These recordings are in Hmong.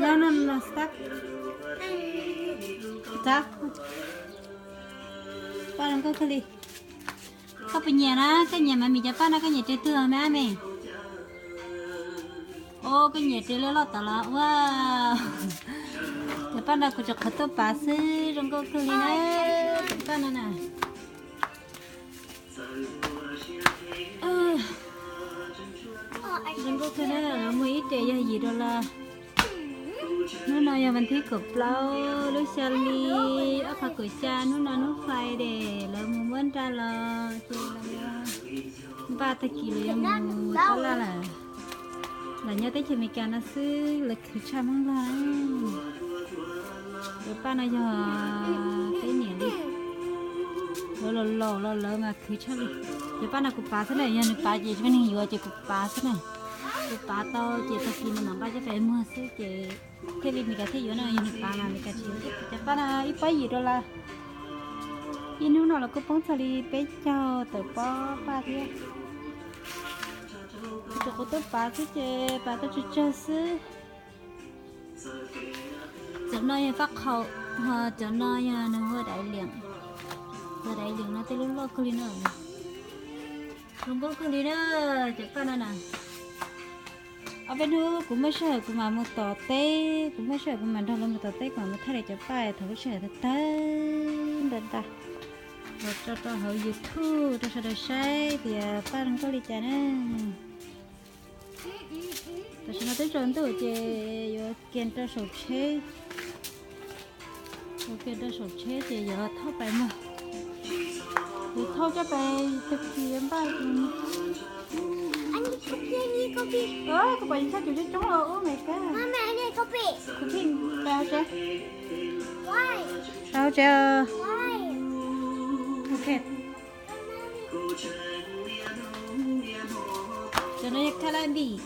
No, no, no, stop. Stop. Paj zoo nkauj kawg li. Koj puas nyiam na? Koj nyiam mas mis cov paj no koj nyiam ris twg me ab me? Os, koj nyiam ris loj loj tom los ua. Cov paj no kuv tsuas qhov tuaj pav xwb, zoo nkauj kawg li na. Cov paj no na. Zoo nkauj kawg na, muag ib ris yog yim dollar. Hnub no yog vas thib kaum plaub lub xya hli ob phav kaum xya, hnub no hnub Friday, lawv mus muab nra los ces lawv yuav npaj tag kis lawv yuav mus tab laj lawm. Lam nyob teb chaws Amelikas no xwb lawv khwv tshaj Hmoob Nplog. Cov paj no yog peb niam li, lawv laus laus los lawv mas khwv tshaj li. Cov paj no kuv pav xwb na, yog nws pav ces tsis muaj neeg yuav ces kuv pav xwb na. Kuv pav tau ces tag kis nws mam nqa coj pem muag xwb ces thiaj li Amelikas thiaj yuav no, yog nws pav mas Amelikas tsis yuav. Cov paj no ib pob yim dollar. Ib hnub no los kuj poob txog li peb caug tawm pob paj thiab. Tsuas kuv tuaj pav xwb ces pav tau tsawg tsawg xwb. Cov no yog fab qhau, ho cov no yog nws hu ua daiv liam. Cov daiv liam no tej lub loj kawg li na. Zoo nkauj kawg li na, cov paj no na. Ob peb hnub kuv muaj sij hawm kuv mam mus tom teb, kuv muaj sij hawm kuv mam nrog lawv mus tom teb, kuv mam mus thaij lawv cov paj thaum lub sij hawm tawg tawg ntag ntag los tso rau hauv YouTube rau sawv daws saib tias paj zoo nkauj li cas na. Tam sim no twb tsaus ntuj ces yuav kiag rau saum tsheb, yuav kiag rau saum tsheb ces yuav thauj pais muag. Yuav thauj coj pais tag kis yuav npaj. Kuv pom yus tshaj cum coob coob los ub me kab. Kuv pheej pais hauv tsev. Pais hauv tsev. Ok. Cov no yog kha laj npis,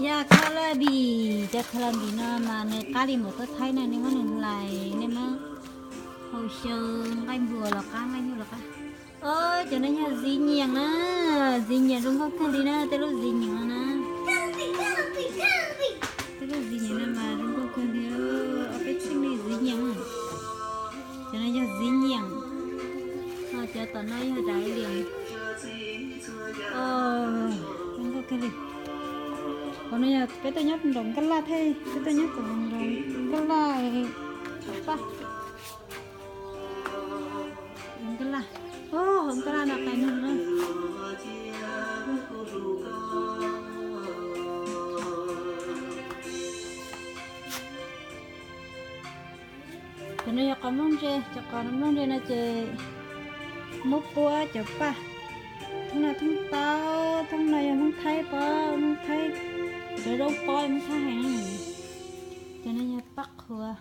yog kha laj npis, cov kha laj npis no mas nws qab li npaum tuaj Thaib na, nej muab nws hlais, nej muab hau xyaw nqaij npua los qab, nqaij nyuj los qab. Os, cov no yog txiv nyiam na, txiv nyiam zoo nkauj kawg li na, tej lub txiv nyiam no na. Tej lub txiv nyiam no mas zoo nkauj kawg li, ob peb txhiab li txiv nyiam. Cov no yog txiv nyiam, ho cov tom no yog daiv liam. Zoo nkauj kawg li. Qhov no yog peb tuaj nyob nraum Nkaj Laj thiab, peb tuaj nyob tom nraum Nkaj Laj paj. Nkaj Laj, hauv Nkaj Laj no qai nug na. Cov no yog qos nplooj ntse, cov qos nplooj ntse no ces muab puab cov paj. Thoob no thoob taub, thoob no yog Hmoob Thaib pob, Hmoob Thaib, cov zaub pob Hmoob Thaib heev. Cov no yog paj qhuav.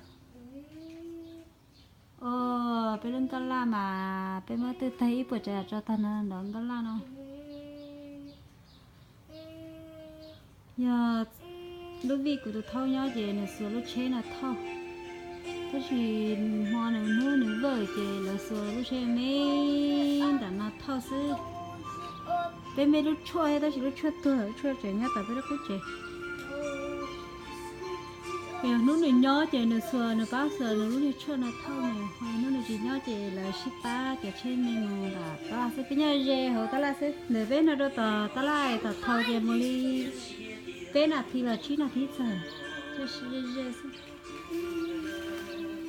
Os, peb lub Nkaj Laj mas peb muab twj tag ib puas tsav yam tso tag no nraum Nkaj Laj no. Yog lub vij kuv tus thaub nyob ces nws xuas lub tsheb no thauj, tab sis hmo nws hnub nws vawj ces lawv xuas lub tsheb me nram no thauj xwb. Peb me lub tshuaj thiab tab sis lub tshuaj tuag, lub tshuaj tseem nyob tom peb lub qub tsev. Yog hnub nws nyob ces nws xuas, nws pab xuas nws lub niag tshuaj no thauj nws, ho hnub nws tsis nyob ces lawv sib pab cov tsheb me mus nram tab laj xwb. Peb nyob ze hauv tab laj xwb, ntawm peb no rau tom tab laj tom thau ces mus li peb nas this los tsib nas this txog, ze ze xwb.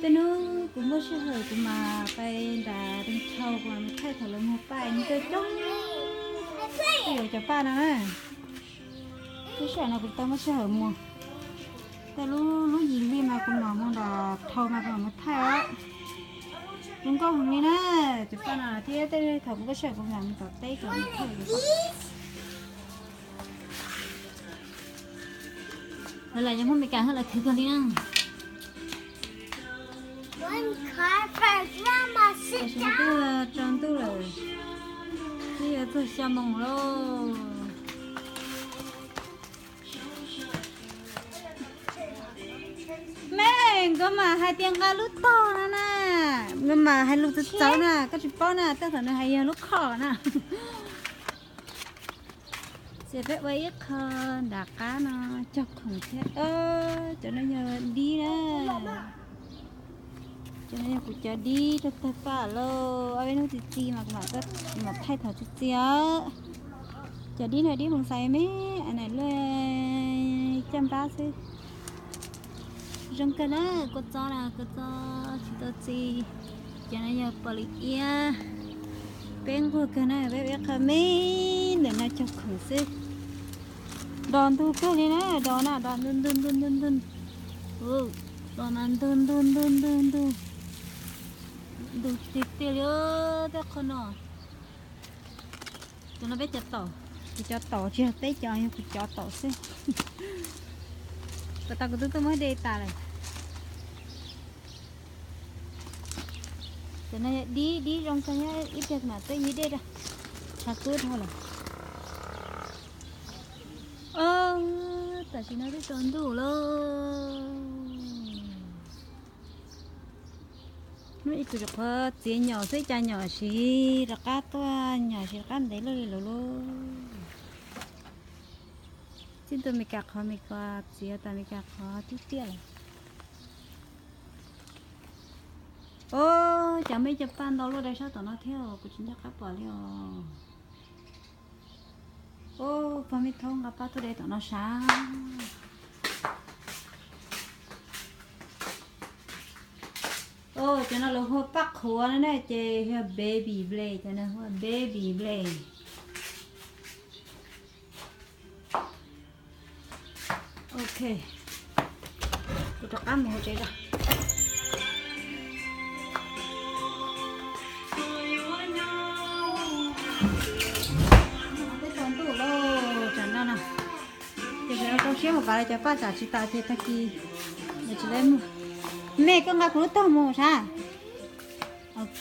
Tej hnub kuv muaj sij hawm kuv mam pais nram downtown, kuv mam mus thaij thaum lawv muag paj, nws coob coob. Tej zaum cov paj no na, lub sij hawm no kuv tau muaj sij hawm mus. Tej lub, lub yim hli mas kuv mam mus nram thau mas kuv mam mus thaij os. Zoo nkauj heev li na, cov paj no thiab tej thaum kuv muaj sij hawm kuv mam mus tom teb kom mus thaij. Lawv lam yog Hmoob Meskas hab lawv khwv kawg li na. Tam sim no twb tsaus ntuj lawm, twb yuav txog xya moos lauj. Me, nkawd mam hais tias nqa lub tog no na, nkawd mam hais lus txawv txawv na, koj tsis paub na, tej thaum nws hais yog lub khom na. Ces peb ua ib qho nram qab no cog khoom thiab. Cov no yog dib na. Cov no yog kuv cov dib rau tag paj lauj. Ob peb hnub txiv txiv mas kuv mam thaij thaum txiv txiv os. Cov dib no dib moos xais me, a na luaj caj npab xwb. Zoo kawg na, kua txob na, kua txob tsis tau txi. Cov no yog pom lwm iab. Peb nquag kawg na, peb ua ib qho me ntawm no cog khoom xwb. Dos ntug kawg li na, dos na, dos ntug ntug ntug ntug ntug. Dos mas ntug ntug ntug ntug ntug. Ntug tiag tiag li tej qho no. Cov no peb cov taum, kuv cov taum tsis yog peb cov, yog kuv cov taum xwb. Puas tau kuv twb tuaj muab de tas lawm. Cov no yog dib, dib zoo kawg nyob ib pliag mam tuaj ib dej rau. Tshav kub dhau lawm. Tam sim no twb tsaus ntuj lauj. Hnub ib tug rov qhuav txiav nyom xwb, cas nyom siv rov qab tuaj, nyom siv rov qab ntev luaj li lawm lauj. Txij ntua Mes Kas qhov Mes Kas txiav tas Mes Kas qhov twb tiaj lawm. Os, cas muaj ib co paj ntau luaj dai sab tom no thiab, kuv tsis nco qab pom li os. Os, pog me thaub nqa paj tuaj de tom no sav. Os, cov no lawv hu paj qhuav na, ces yog baby blade, cov no hu baby blade. Ok, kuv rov qab mus hauv tsev tso. Twb tsaus ntuj lauj, tsam no na. Ces sawv daws rau siab mus pav cov paj tsam tsis tas ces tag kis tsis tau mus. Me, koj nqa kuv lub tog mus sav. Ok.